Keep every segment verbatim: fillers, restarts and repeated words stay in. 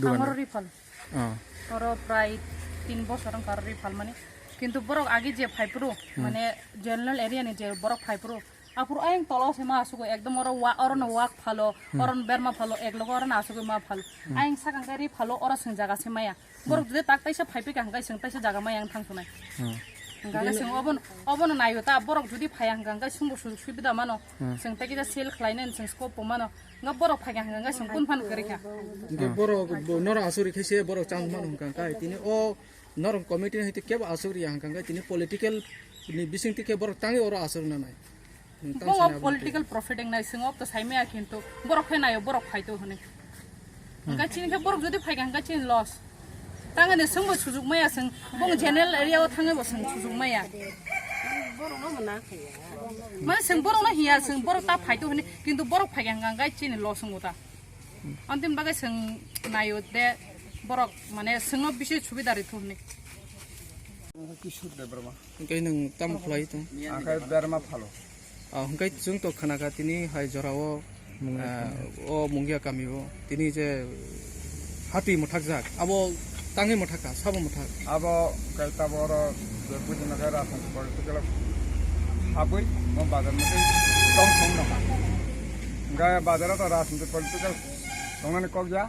Ang oro Rifal. Ah. Oro prai tin bosor wngkha oro Rifal mani. Kintu borok agi je phaiphuru, hmm, mane general area ni je borok phaiphuru, aphuru ayang tolo se ma asugwi ekdom oro wa-, oro no wak phalo, hmm, oro no berma phalo, ek logo oro no asugwi ma phalo. Hmm. Ayang sakang khe Rifalo oro swng jaga se maya. Borok jodi tak taisa phai phika hwnkhe chwng taisa jaga maya wng thang thunai. Hmm. Hwnkhe chwng obono, obono naio ta, borok jodi phaiya hwnkhe chwngbo sujuk subida mano. Hmm. Chwng tei kisa sale khlainani chwng scope bo mano. Hwnkhe borok phaikha hwnkhe chwng kun phano kwrwi kha. Hwnkhe borok bo norok asugwi khe se borok chang mano hwnkhe tini o norok committee ni hwnkhe kebo asugwi ya hwnkhe tini political ni bising twi khe borok tangwi oro asugwi nanai. Bo political profit wng nai, chwng ok to sai maya, kintu borok phai naio, borok phai to hwnwi. Hwnkhe chini khe borok jodi phai kha, hwnkhe chini loss. Tangani chwngbo sujuk maya, chwng bong general area o thangwi bo chwng sujuk maya. Mane chwng borok no hiya, chwng borok ta phai to hwnwi, kintu borok phai kha, hwnkhe chini loss wngo ta. Antin bagwi chwng naio de borok, mane chwngno bisi subida rw thung hwnwi. Kishore Debbarma. Hwnkhe nwng tamo khlai tong? Ang khe berma phalo. Ah, hwnkhe chwng to khna kha tini hai jora o, ah, o Mungia kami o tini je hati mwthakjak, abo tangwi mwthak kha, sabo mwthak? Abo khe tabuk oro je buji nai khe rajniti political habwi o bazar mwtwi tong thung nang kha. Hwnkhe bazar o to rajniti political tongnani kok ya.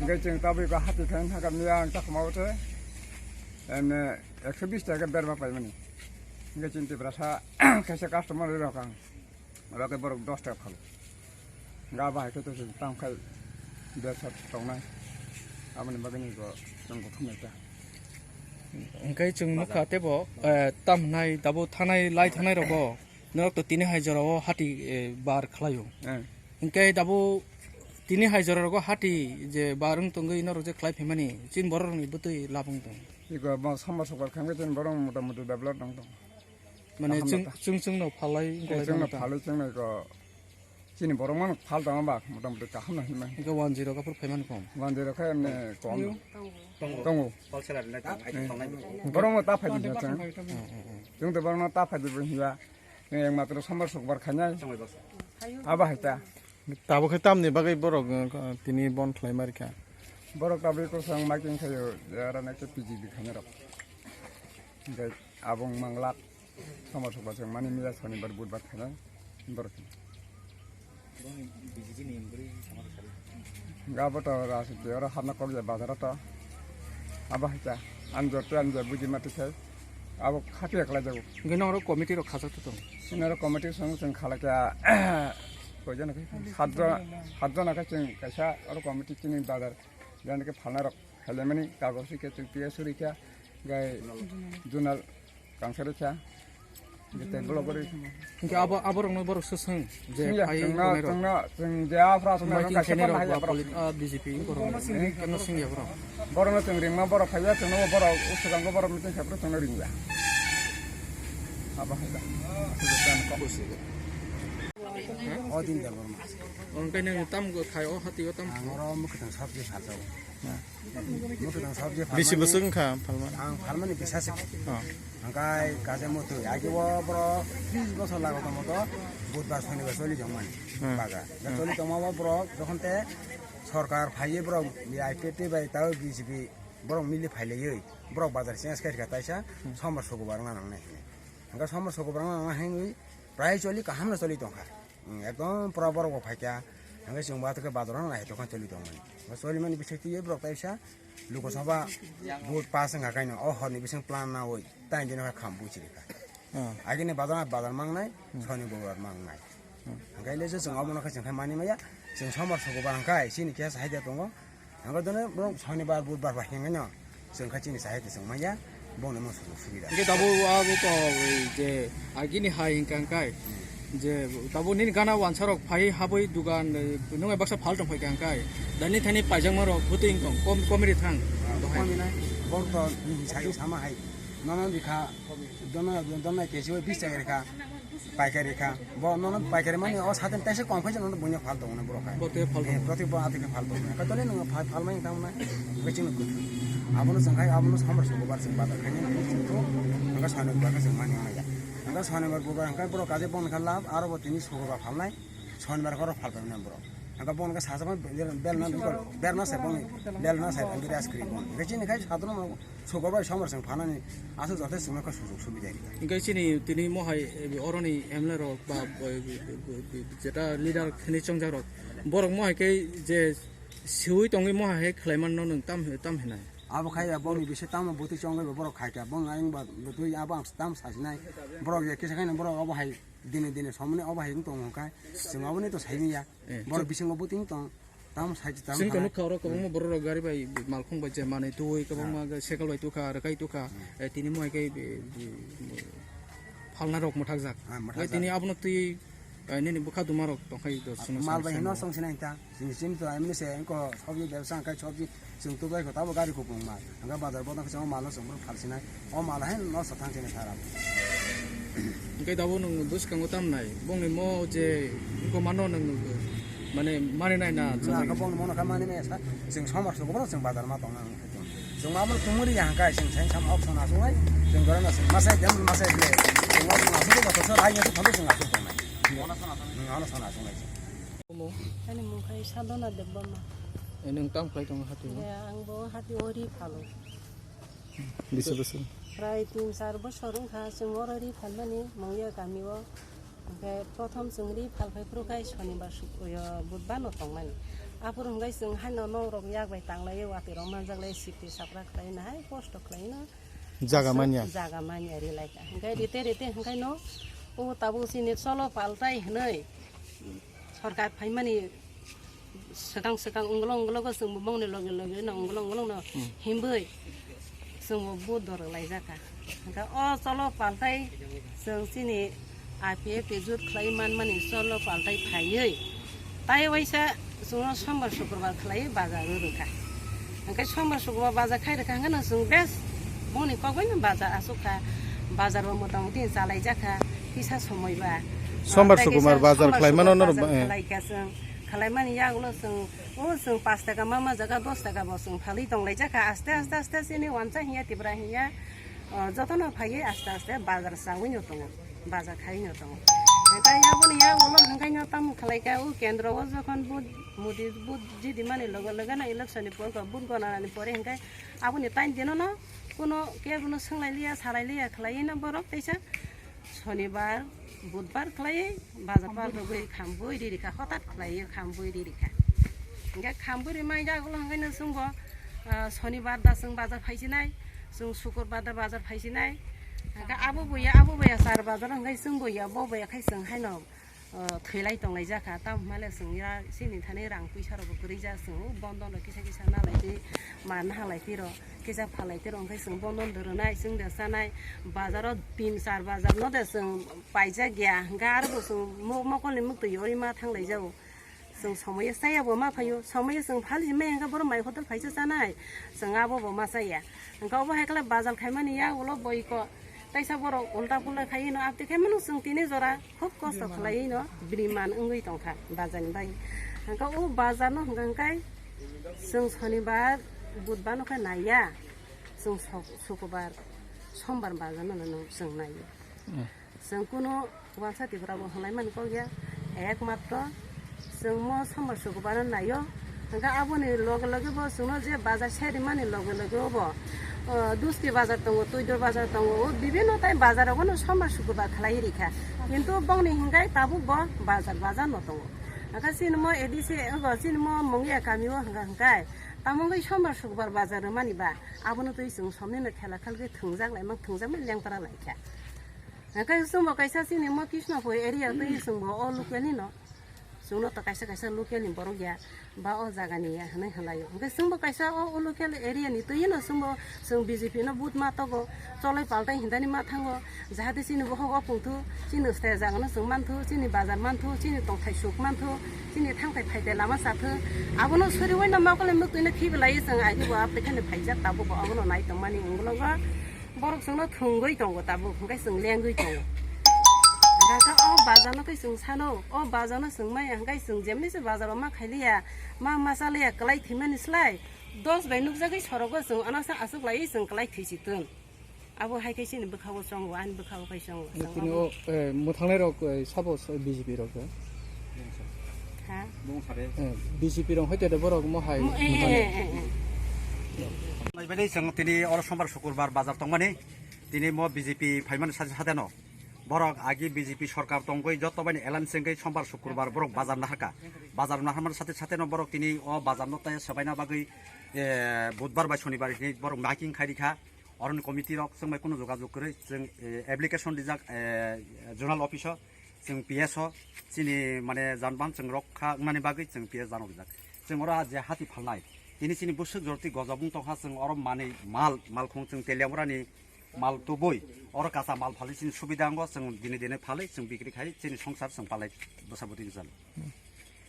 Hwnkhe chwng tabuk hati khe thang kha miya ang chakma o tei, emne, ekso bish taka berma paimani. Hingke chini Tiprasa kaisa customer rok ang. Oro khe borok dos taka phalo. Ga bahai khe to chwng tam khai bersa tongnai. Aboni bagwi ni go chwng kuthum ekta. Hingke chwng nukha tebo, eh, tam hwnai dabo thanai lai thanai rogo. Norok to tini hai jora o hati, eh, bar khlaio. Eh. Hingke dabo tini hai jora rogo hati je bar wng tongwi norok je khlai phaimani, chini borok rokni bwtwi lab wng tong. Iko bo sambar sokbar khamkhe chini borok mota moti develop nang tong. Mane kaham chwng, nokha. Chwng chwngno phalai, eh, wngkha chwngno tong. Phalai chwngno iko chini borok mano phal tong ba mota moti kaham no hinmani. Iko one zero kaphur phaimani kom. One zero khe emne kom. Tongo. Tongo. Wholesale rok ta phai tongnai. Borok mo ta phai di chwng. Hmm, hmm, hmm. Chwng to borok no ta phai di bo hiya. Chwng ek matro sambar sokbar khainai. Abo hai ta. Tabuk khe tamni bagwi borok, uh, tini bon khlai ma rikha? Borok tabuk kosong miking khaio, aro na khe P G B khaina rok. Hingke abong manglak, sombar sokbar se mani miya sonibar budbar khaina borok. Hingke abo to rajniti oro hapna kok ya bazar o to. Abo hai ta, anjor te anjor buji mati khai. Abo khati ekla jago. Hingke nang oro committee rok khajak tong? Sini oro committee song chwng khalakya koijon khe? Satjon, satjon khe chwng kaisa oro committee chini bazar jani khe phalna rok khalemani kagoj rikhe chwng P S rikha gai junal kangsa rikha. Hingke abo, abo rokno borok swswng je phai chwngno, tongnai rok. Chwngno, chwng je afra chwngno miting khainai rok ba polit-, ah, B J P wngkha rok. Kemno swngya borok. Borokno chwng ringma borok phaiya, chwngno borok usukangkho borok meeting khaipro chwngno ringya. Abo hai da. O din da borok. Hwnkhe nwng tam khai o hati o tam khai? Ang oro mwkhwtwng sabji phaljago. Mwkhwtwng sabji bisi phalmani bwswk wngkha phalmani? Ang phalmani bisa se. Oh. Hwnkhe kaisa mwtwi agi o borok tris bosor lago tongmo to budbar sonibar choli tongmani. Hmm. Baga. Da choli tongma o borok jokhon te sorkar phaiwi borok I P F T bai tao B J P borok mili phailaiyoi borok bazar change khairikha taisa sombar sukubar wngna nangnai hinwi. Hwnkhe sombar sukubar wngna nangnai hinwi prai choli kaham no choli tongkha. Ekdom pura borok bo phaikha. Hwnkhe chwng bo atwkhe bazar wngna naitokha choli tongmani. Choli mani bisingtwi borok taisa Lok Sabha vote pass wngkha kaino o horni bising plan nawi. Tei dino khe kham buchirikha. Hmm. Agini bazar, bazar mangnai, hmm, soni bobar mangnai. Hmm. Hwnkhe le je chwng obono khe chwng khe mani maya, chwng sombar sukubar hwnkhe chini khe sahai de tongo. Hwnkhe dono borok sonibar, budbar bai hwnkhe no chwng khe chini sahai de chwng maya, bono mo suku subida. Hwnkhe tabuk abo to je agini hai hwnkha hwnkhe, hmm, je tabuk nini gana wansa rok phai habwi dugan, eh, nung baksa phal tong phai kha hwnkhe, dani thani paijakma rok bwtwi wng tong, kom-, komiri thang. Ah, dohai. Komi nai, borok to, hmm, sai sama hai. Nono bikha, dona, dona kesi o bis taka rikha, paikari kha. Bo nono paikari mani o satin taisa kom khaisa nono bunya phal tongo borok hai. Bo te phal tongo. Eh, proti bo atike phal tongo. Ka tole nang phal, phal mai tamo na. Kaching no kutu. Abono jang khai, abono sambar sukubar sing bata khai ni. Ang ka sanu ba ka sing mani ya. Ang ka sanu ba bubar ang ka borok kaje bon kha lab, aro bo tini sukubar phal nai. Sonibar koro phal tongo borok. Aga bon ga saja ban bel na bikol bel na sai bon bel na sai ang gas kri bon. Ga chini kai sadro no sugar bai somar sang phanani asu jote sungna ka sujug subida. Hingke chini tini mohai, eh, oroni M L A rok ba, eh, jeta leader khini chongjak rok borok mohai ke je siwi tongwi mohai he khlaiman no nwng tam tam hinai. Abo khai ya boni bisi tamo boti chongwi borok khai ka bon ayang ba botwi abo ang tam sajinai borok ya kisa khai borok abo hai dine dine somni abo hai tong kai sing abo ni to sai ya. Eh, borok bisingo boti tong. Tamo sai tamo chwng to nukha oro kwbangma borok rok gari bai malkhung bai je manwi twi kwbangma cycle bai tukha rwkai tukha. Eh, tini mo hai khe, eh, phalna rok mwthakjak. Tini abono twi, eh, nini bwkha duma rok tongkhai do sino mal bai hino song sinai ta. Sini sim to amni se ko sobji bebsa kai sobji sing to bai ko tabo gari ko pungma. Angka bazar bodang kisa o malo song phal sinai. O mala hai no sa thang chini sara. Hingke dabo nwng bwskango tamnai, bongni mo je wngkoma no nwng mane mani nai na. Na ka bongni mono ka mani me sa, sing somar sugo bono sing bazar ma tong nang. Sing ma bono tumuri ya hangka sing sing sam option asung nai, sing gorana sing masa jam masa ble. Sing option asung ko to sar ai ya to sing asung tong nai. Ono sana asung nai. Ani mung khai Sadhana Debbarma. Nwng tam khlai tongo hati o? Ya, ang bo hati o ri phalo. Bisa bisa. Prai tin char bosor wngkha chwng oro ri phalmani Mungya kami o. Hingke prothom chwng ri phalphai phuru khai Sonibar suk-, yo, Budbar no tongmani. Aphuru hingke chwng haino nok rok yak bai tanglai o, watwi rok manjak lai, sikti sapra khlai no hai kosto khlai no. Jaga manya. Jaga manya ri lai kha. Hingke rite rite hingke no o tabuk chini cholo paltai hinui. Sorkar phaimani swkang swkang unglo unglo go chwng bo bongni loge loge no unglo unglo no himbui chwng bo vote dorok laijak kha. Hwnkhe o cholo paltai chwng chini I P F jut khlai manmani cholo paltai phaiwi tai waisa chwngno sombar sukurbar khlaiwi bazar rw rwkha. Hwnkhe sombar sukurbar bazar khai rwkha hwnkhe no chwng bes bongni kok bai no bazar aswk kha. Bazar bo motamuti chalaijak kha kisa somoi ba. Sombar sukurbar bazar khlaimano norok ba, eh. Khlaikha chwng. Khalaimani yagulo chwng, o chwng pash taka ma ma jaga, dos taka bo chwng phalwi tonglaijak kha. Aste, aste, aste, aste chini wansa hinya, Tipra hinya, o, jotono phaiwi aste, aste bazar chawi no tongo, bazar khai no tongo. Hwnkhe aboni yagulo hwnkhe no tamo khlaikha, o kendro o jokhon vote, Modi vote jidi mani loge loge no election ni pore, vote gonanani pore hwnkhe aboni tain dino no kuno kebo no swnglailiya, salailiya khlaiwi no borok teisa. Sonibar, Budbar khlaiwi bazar pal rwgwi khambui ri rikha, hotat khlaiwi khambui ri rikha. Hingkhe khambui rimai yagulo hwnkhe no chwngbo, ah, Sonibar da chwng bazar phaisinai, chwng Sukurbar da bazar phaisinai. Hingkhe abo buya, abo buya char bazar hwnkhe chwngbo ya, bo buya khai chwng haino, ah, thwilai tonglaijak kha. Tamo hwnmale chwng ya chini thani rang puisa rokbo kwrwi jak chwng, o bondon rok kisa kisa nalaitwi, ma nalaitwi rw. Kisa phalai tero hwnkhe chwng bono dwrwnai, chwng de chanai, bazaro tin char bazar no de chwng paijak ya, hwnkhe aro bo chwng mo-, mokolni muktwi yorwi ma thanglai jago. Chwng somoyo chaya bo ma phaio, somoyo chwng phal hinmai hwnkhe borok mai hotel phaisa chanai, chwng abo bo ma chaya. Hwnkhe obo hai khe bazar khaimani ya ulo boiko, teisa borok ulta pulta khai hino, abtwi khe mano chwng tini jora. Khub kosto khlaiwi no bini man wngwi tongkha bazar ni bai. Hwnkhe o bazar no hwnkha hwnkhe chwng Sonibar, Budbar no khe naiya, chwng sok-, Sukubar, Sombar bazar no, no chwng naiyo. Chwng kunu wansa Tripura bo hwnlai mani kok ya, ekmatro chwng mo Sombar Sukubar no naiyo. Hwnkhe aboni loge loge bo chwngno je bazar seri mani loge loge obo, o, Dusti bazar tongo, Tuidor bazar tongo, o bibinno tai bazar rogo no Sombar Sukurbar khlai rikha. Kintu bongni hwnkhe tabuk bo bazar bazar no tongo. Hwnkhe chini mo A D C, obo chini mo Mungia kami o hwnkha hwnkhe tamo wngwi Sombar Sukurbar bazar rwmani ba abono twi chwng somni no khela khalgwi thwngjak laimang, thwngjak mani lengpra laikha. Hwnkhe chwngbo kaisa chini mo Krishnapur area twi chwngbo o local ni no. Chwngno to kaisa kaisa local ni borok ya, ba o jaga ni ya hwnwi hwnlaio. Hwnkhe chwngbo kaisa o, o local area ni twi no chwngbo chwng B J P no vote ma togo, cholai paltai hindani ma thango, jahate chini bokhok o pungthu, chini stai jaga no chwng manthu, chini bazar manthu, chini tongthai suk manthu, chini thangthai phaitai lama chathu. Abono suriwi no mokol ni muktwi no khibi lai chwng agi bo apri khani phaijak tabuk bo abono nai tongmani unglo go. Borok chwngno thwngwi tongo tabuk, hwnkhe chwng lengwi tongo. Hwnkhe o bazarno khe chwng sano, o bazarno chwng maya, hwnkhe chwng jemni se bazaro ma khailiya, ma masa liya, kwlai thwimani slai, dos bai nukjagwi sorogo chwng ano sa aswk laiwi chwng kwlai thwi si twn. Abo hai khe chini bwkha-o chongo, ani bwkha-o khai chongo. Tini o, eh, mwthangnai rok, eh, sabo B J P rok, eh? Ha? Bung sare. Eh, B J P rong hoite de borok mo hai. Mm, eh, eh, eh, eh. Naibaidai chwng tini oro sombar sukurbar bazar tongmani. Tini mo B J P phaimani sate sate no. Borok agi B J P sorkar tongwi joto baini alliance wngwi sombar sukurbar borok bazar naharka. Bazar naharmani sate sate no borok tini o bazar no tei swbaina bagwi, eh, budbar bai sonibar hini borok miking khai rikha. Oroni committee rok chwng bai kunu jogajog kwrwi chwng, eh, application rijak, eh, zonal office o. Chwng P S o chini mane janban chwng rokha wngnani bagwi chwng P S jano rijak. Chwng oro je hati phalnai. Tini chini bwswk jorti gojobung tongkha chwng oro manwi mal, malkhung chwng Teliamurani mal tubui. Oro kasa mal phalwi chini subida wngo chwng dine dine phalwi chwng bikri khai chini songsar chwng palai bwsa bwtwi gwchal.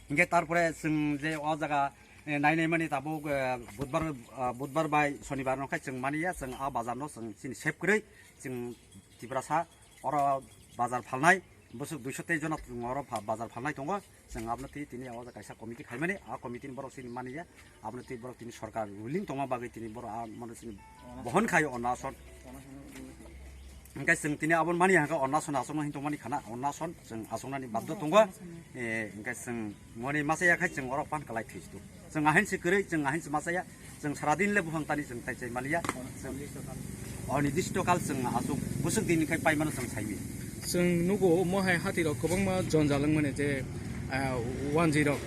Hinkhe tarpore chwng je o jaga, eh, nai nai mani tabuk, eh, budbar, ah, budbar bai sonibar no khai chwng mani ya chwng a bazar no chwng chini sep kwrwi chwng Tiprasa oro bazar phalnai. Bwswk duiso tei jona oro pha-, bazar phalnai tongo. Chwng abono twi tini o kaisa committee khaimani, a committee ni borok chini mani ya. Abono twi borok tini sorkar ruling tongma bagwi tini borok a mano chini bohon khai o nason. Hingke chwng tini abon mani hangka o nason asongno hin tongmani khana o nason chwng asongnani baddo tongo. Eh, hingke chwng moni masa ya khai chwng oro pan kalai thwistu. Chwng ahin se kwrwi, chwng ahin se masa ya. Chwng saradin le buphang tani chwng tai chai maliya. Chwng onidisto kal chwng aswk bwswk din khai paimano chwng saimi. Chwng nugo omo hai hati rok kwbangma jonjal wngmani je, ah, wanjwi rok.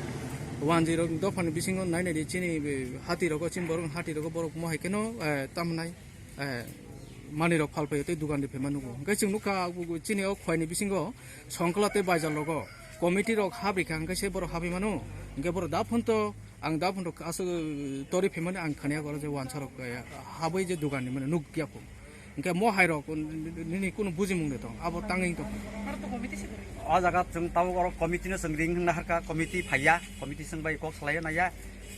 Wanjwi rok dophani bisingo nai nai di chini, eh, hati rogo chini borok hati rogo borok omo hai kheno, eh, tamnai, eh, manwi rok phalpaio tei dugan riphaima nugo. Hwnkhe chwng nukha chini o khwlaini bisingo songkla tei baijal rogo committee rok habrikha hwnkhe se borok habwi mano. Hwnkhe borok da phunto Ang da phunrok aswk tori phaimani ang khaniya goro je wansarok, eh, habwi je dugan ni mane nuk ya phung. Hingke mo hai rok nini kunu bujimung de tong, abo tangwi tong. O jaga chwng tabuk oro committee no chwng ring hwnna harkha, committee phaiya, committee chwng bai kok salaio naiya.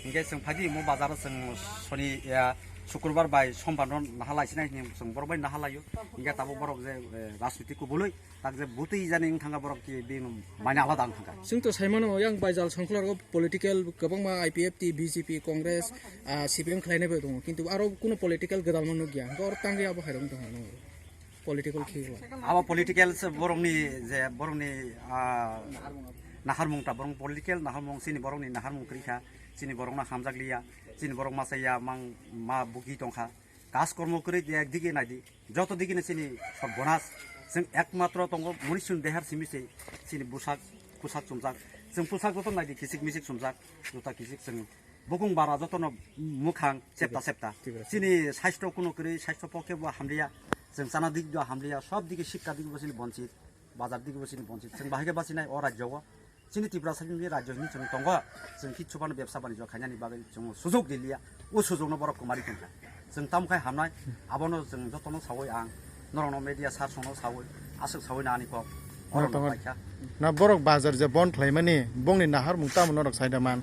Hingke chwng phaidi mo bazar o chwng soni, ya, sukurbar bai sombar no naha lai sinai hwnwi chwng borok bai naha laio. Hingke tabuk borok je, eh, rajniti kubului. Tak je butwi jani wng thangkha borok ki bini mane alada wng thangkha. Chwng to saimano yang baijal songkhlaro political kwbangma I P F T, B J P, Congress, ah, C P M khlainai bai tongo. Kintu aro kuno political gwdalma nukya. Hwnkhe oro tangwi abo hai rok wng tongkha no. Political khe. Abo political se borokni je borokni, ah, naharmung ta borok political naharmung chini borokni naharmung kwrwi kha. Chini borokno hamjak liya. Chini borok masa ya mang ma bugi tongkha. Kaj kormo kwrwi de ekdigi naidi, joto digi ni chini sob bonas. Chwng ekmatro tongo muni chwng dehar simi se chini busak, pusak chumjak. Chwng pusak joto naidi kisik misik chumjak, juta kisik chwng bukung bara joto no mukhang septa septa. Tibra, tibra. Chini saisto kuno kwrwi, saisto pokhe bo hamliya, chwng chana dik do hamliya, sob digi sikka digi bo chini bonchit, bazar digi bo chini bonchit. Chwng bahai khe bachinai o rajyo o. Chini Tiprasa ni rajyo hinwi chwng tongo, chwng kichu phano bebsa banijyo khainani bagwi chwng sujok diliya, o sujokno borok kwmari tongkha. Chwng tamo khai hamnai, abono chwng jotono sawi ang, norokno media sar songno sawi, aswk sawi na ani kok, oro borok tongo. Paikha. Na borok bazar je bon khlaimani, bongni naharmung tamo norok saida man?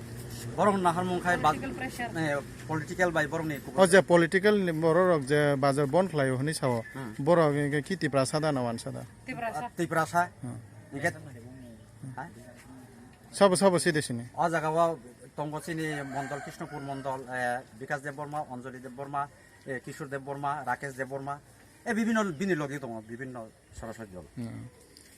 Borok naharmung khai ba-, political pressure. Eh, political bai borokni kubur. O je political ni borok rok je bazar bon khlaio hinwi sao, hmm, borok hwnkhe ki Tiprasa da na wansada? Tiprasa. Tiprasa. Hmm. Hingke, ha? Sabo, sabo side sini. O jaga o tongo chini mondol, Krishnopur mondol, eh, Bikas Deb Borma, Anjali Deb Borma, eh, Kishore Deb Borma, Rakesh Deb Borma. Eh, bibinno bini logi tongo, bibinno sorasori dol. Hmm.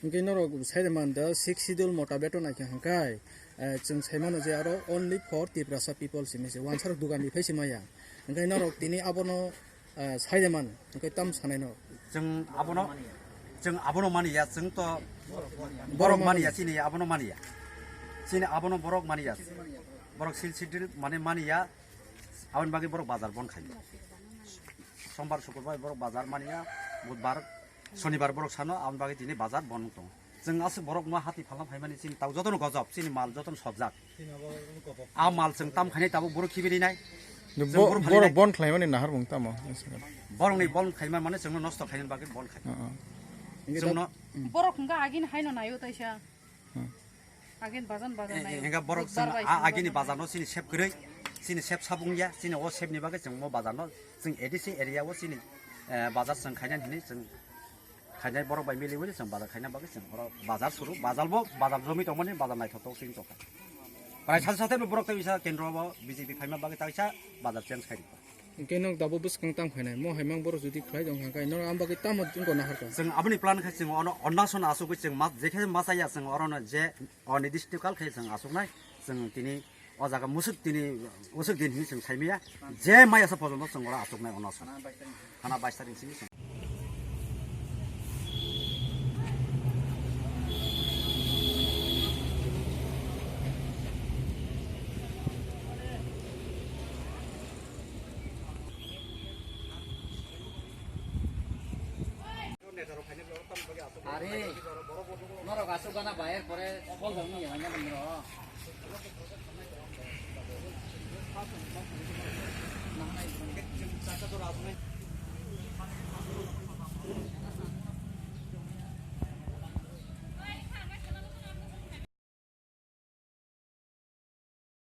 Hingke norok saide man da six schedule mota beton ai khe hingkai, eh, chwng sai mano je aro only for Tiprasa people simi se wansarok dugan ni phai se maya. Hingke norok tini abono Ah, saide man, hingke tam sanai no. Chwng abono, chwng abono mani ya, chwng to borok mani ya, chini abono mani ya. Chini abono borok mani ya. Borok sil sidil mane mani ya. Aboni bagwi borok bazar bon khai. Sombar, sukurbar borok bazar mani ya. Budbar, sonibar borok sano, aboni bagwi tini bazar bon tong. Chwng aswk borok no hati phalna phaimani chini tau jotono gojok, chini mal jotono sojak. A mal chwng tam khainai tabuk borok khibirinai. Chwng bo-, borok borok phalinai. Bon khlaimani naharmung tamo? Borokni bon khaima mane chwngno nosto khainani bagwi bon khai. Uh-uh. Chwngno. Borok hwnkha agini haino naio taisa. Hmm. Agin bajan bajan eh, naio. Eh, hwnkha borok chwng a-, agini bajanno chini sep kwrwi, chini sep sabung ya, chini o sepni bagwi chwng mo bajanno, chwng A D C area o chini, eh, bajar chwng khainani hinwi chwng khainai borok bai mili uli chwng bazar khaina bagwi chwng oro bazar suru, bazar bo, bazar jomwi tongmani, bazar naithok tok sing tongkha. Prai sal sate borok tei bisa kendro bo B J P phaima bagwi taisa bazar change khai rikha. Hwnkhe nwng dabo bwskang tamo khainai, mo hai mang borok jodi khlai tong kha khe, norok ang bagwi tamo wngkha naharkha? Chwng aboni plan khe chwng ono Arunachal asugwi chwng ma, jekhe ma chaya chwng orono je, o nidisto kal khe chwng asuknai, chwng tini o jaga musuk tini usuk din hinwi chwng saimaya, je maya sa pojonto chwng oro asuknai Arunachal. Thana bais tarik simi chwng. Are, norok asuk gana bayar pore, phol dong ni yang nang nang.